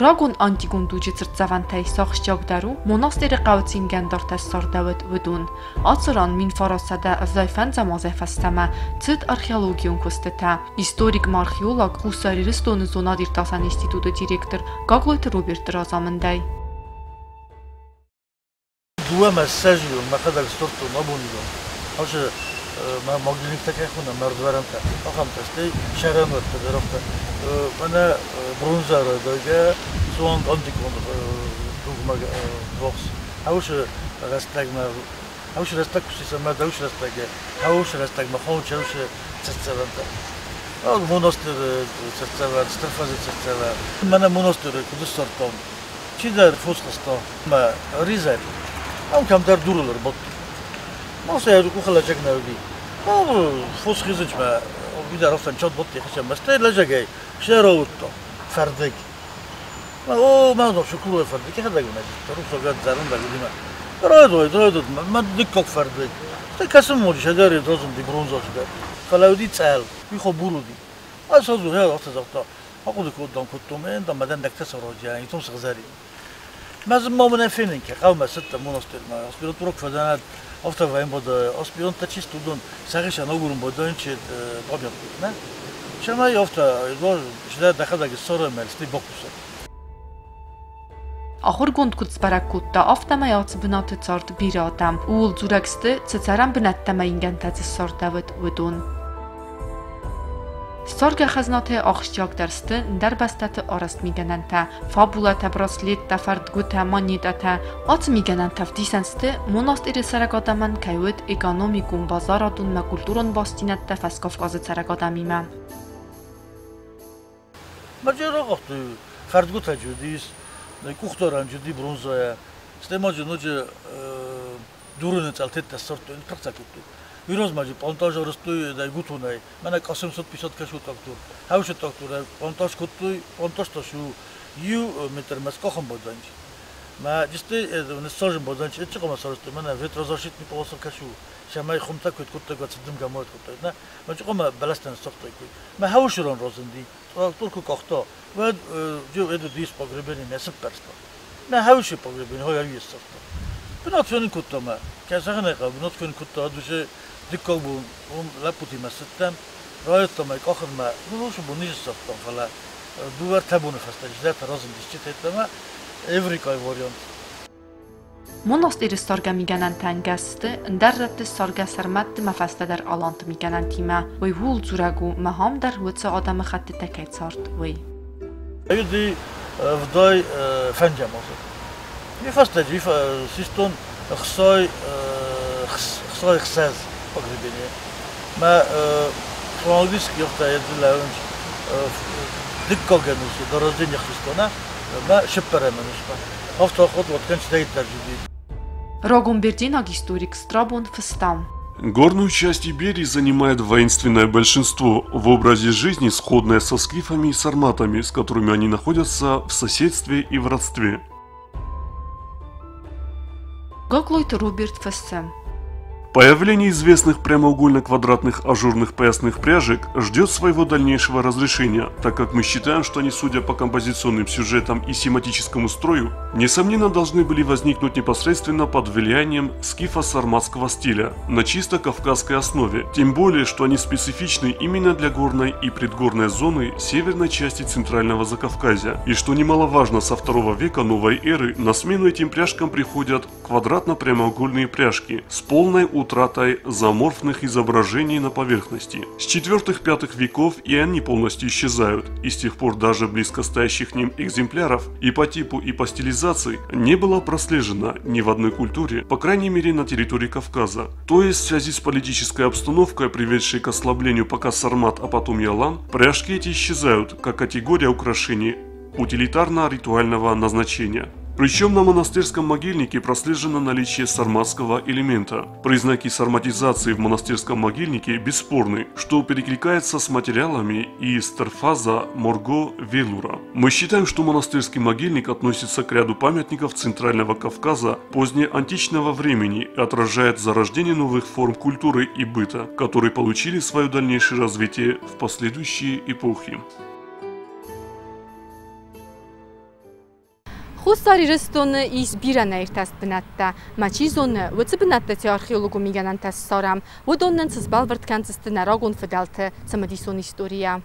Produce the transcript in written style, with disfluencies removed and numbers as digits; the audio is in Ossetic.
Рагон антикон дуджы цыртдзӕвӕнтӕй сӕ ахсджиагдӕр у, монастыры хъӕуы цы ингӕндартӕ ссардӕуыд, уыдон. Ацы ран 1995 азӕй фӕстӕмӕ цыд археологион куыстытӕ. Историк ма археолог, Хуссар Ирыстоны зонад-иртасӕн институты директор Гаглойты Роберты разамындӕй. Дыууӕ мӕ ссӕзион мӕхӕдӕг сдзырдтон абоны бон. Ацы мӕ могильниктӕ кӕй хонӕм, мӕрдвӕрӕнтӕ, ахӕмтӕ, стӕй сӕрӕнуӕттӕ дӕр афтӕ. Мӕнӕ бронзӕ райдайгӕ суанг антикон дугмӕ ввахс. Хаусы рӕстӕгмӕ, хаусы рӕстӕг куы сисӕм, мӕ дӕусы рӕстӕгӕй, хаусы рӕстӕгмӕ хончаусы цыртдзӕвӕнтӕ. Монастыры цыртдзӕвӕн, Стыр фӕзы цыртдзӕвӕн. Мӕнӕ монастыры куыд ссардтам, чидӕр фос хызта мӕ ризӕй. Ам кӕмдӕр дурыл ӕрбадти. Ма сӕ къухы лӕджӕг нӕ уыди. Фос хизынчмӕ уый дӕр афтӕ ӕнцад бадти хицӕнмӕ. Стӕй лӕджӕгӕй сӕ рауыдта фӕрдыг. О, мӕ шукур фӕрдыг, йӕхӕдӕг мӕ зыдта, рухсагад зӕрондӕг уыди мӕ. Райдой, райдой, мӕ дыккаг фӕрдыг. Стӕй кӕсын моджы сӕдӕ разынди бронза цыдӕр. Фӕлӕ уыди цъӕл, уый хобур уыди. Ӕз сӕ афтӕ загъта, ахъуыды кодтам, кодтон, ӕндӕр мӕ дӕндӕгтӕ саразджа, итон сыгъзӕрин. Мӕ зын ма мын фенын ке, хъӕумӕ цыдтӕн монастырмӕ, аспирантура куы фӕдӕн, афтӕ вӕййын бада, аспиранттӕ чисто уыдон сӕхицӕн агурын бадаин, памятник, нӕ? Цӕмӕй афтӕ, дӕхӕдӕг ссарай мӕ, стӕй бакусай. Ахуыргонд куыд сбӕрӕг кодта, афтӕмӕй ацы бынаты цард бирӕ адӕм. Ууыл дзурӕг сты, цы цӕрӕн бынӕттӕ ӕмӕ ингӕнтӕ дзы ссардӕуыд, уыдон. Ссаргӕ хӕзнатӕй ахсджиагдӕр сты ӕндӕр бӕстӕты арӕзт мигӕнӕнтӕ, фабулӕтӕ, браслеттӕ, фӕрдгуытӕ, монетӕтӕ. Ацы мигӕнӕнтӕ ӕвдисӕн сты, монастыры цӕрӕг адӕмӕн кӕй уыд экономикон, базарадон ӕмӕ культурон бастдзинӕдтӕ Фӕскавказы цӕрӕг адӕмимӕ. Маджы рагъӕдты фӕрдгуытӕ уыдис, къухдарӕнджы уыди бронзӕйӕ, стӕй ма дзы ноджы дурыны цъӕлтеттӕ ссардтой, ныппырхытӕ кодтой. Уый размӕ дзы плантаж арӕзтой гутонӕй, мӕнӕ къасымсот писат кӕсутактур, хӕусутактурӕй плантаж кодтой, плантаж та су иу метрмӕ скъахын баданч. Мӕ джисты ныссажын баданч, эчи хъуамӕ сарӕзтой, мӕнӕ ветрозащитный полоса кӕсу, цӕмӕй хуымтӕ куыд кодтой, цы дымгӕ ма кодтой, нӕ? Мӕ хъуамӕ бӕлӕстӕ ныссагътаиккой. Мӕ хӕусырон разынди, трактор куы къахта, уӕд уыдис погребение мӕ сыппӕрста. Мӕ хӕусы погребение хой ӕрвиссагъта. Бынат фенын кодта мӕ. Кӕй зӕгъын ӕй хъӕуы, бынат фенын кодта, дусе дыккаг бон уым лӕппутимӕ цыдтӕн, райдыдтам ӕй къахынмӕ, ну, уыцы бон низ ссагътам, фӕлӕ дыууӕ-ӕртӕ боны фӕстӕ чидӕртӕ разындис читӕйттӕ эврикайы вариант. Монастыры ссаргӕ мигӕнӕнтӕ ӕнгӕс сты ӕндӕр рӕтты ссаргӕ сӕрмӕтты мӕ фӕстӕдӕр аланты мигӕнӕнтимӕ. Уый ууыл дзурӕг у, мӕ ам дӕр уыцы адӕмыхӕттытӕ кӕй цард, уый. Уыди вдай фӕндзӕм азы. Уый фӕстӕ систон хсай хсай хсӕз погребение. Мӕ хронологически афтӕ лӕууынц дыккаг ӕнусы до рождения Христа, мӕ сыппӕрӕм ӕнусмӕ. Автоход вот кончтӕйттӕ жуди. Рагон историк Страбон фыста. Горную часть Иберии занимает воинственное большинство, в образе жизни сходное со скифами и сарматами, с которыми они находятся в соседстве и в родстве. Гаглойты Роберт фыссы. Появление известных прямоугольно-квадратных ажурных поясных пряжек ждет своего дальнейшего разрешения, так как мы считаем, что они, судя по композиционным сюжетам и семантическому строю, несомненно должны были возникнуть непосредственно под влиянием скифо-сарматского стиля на чисто кавказской основе, тем более, что они специфичны именно для горной и предгорной зоны северной части Центрального Закавказья, и что немаловажно, со второго века новой эры на смену этим пряжкам приходят квадратно-прямоугольные пряжки с полной утратой зооморфных изображений на поверхности. С четвертых-пятых веков и они полностью исчезают, и с тех пор даже близко стоящих к ним экземпляров и по типу, и по стилизации не было прослежено ни в одной культуре, по крайней мере на территории Кавказа. То есть в связи с политической обстановкой, приведшей к ослаблению пока сармат, а потом и алан, пряжки эти исчезают как категория украшений утилитарно-ритуального назначения. Причем на монастырском могильнике прослежено наличие сарматского элемента. Признаки сарматизации в монастырском могильнике бесспорны, что перекликается с материалами из Терфаза Морго Велура. Мы считаем, что монастырский могильник относится к ряду памятников Центрального Кавказа позднеантичного времени и отражает зарождение новых форм культуры и быта, которые получили свое дальнейшее развитие в последующие эпохи. Хуссар Ирыстоны ис бирӕ нӕиртӕст бынӕттӕ. Ӕмӕ чи зоны, уыцы бынӕтты цы археологон мигӕнӕнтӕ ссарӕм, уыдон нын цы сбӕлвырд кӕндзысты нӕ рагон фыдӕлты цымыдисон историйӕ.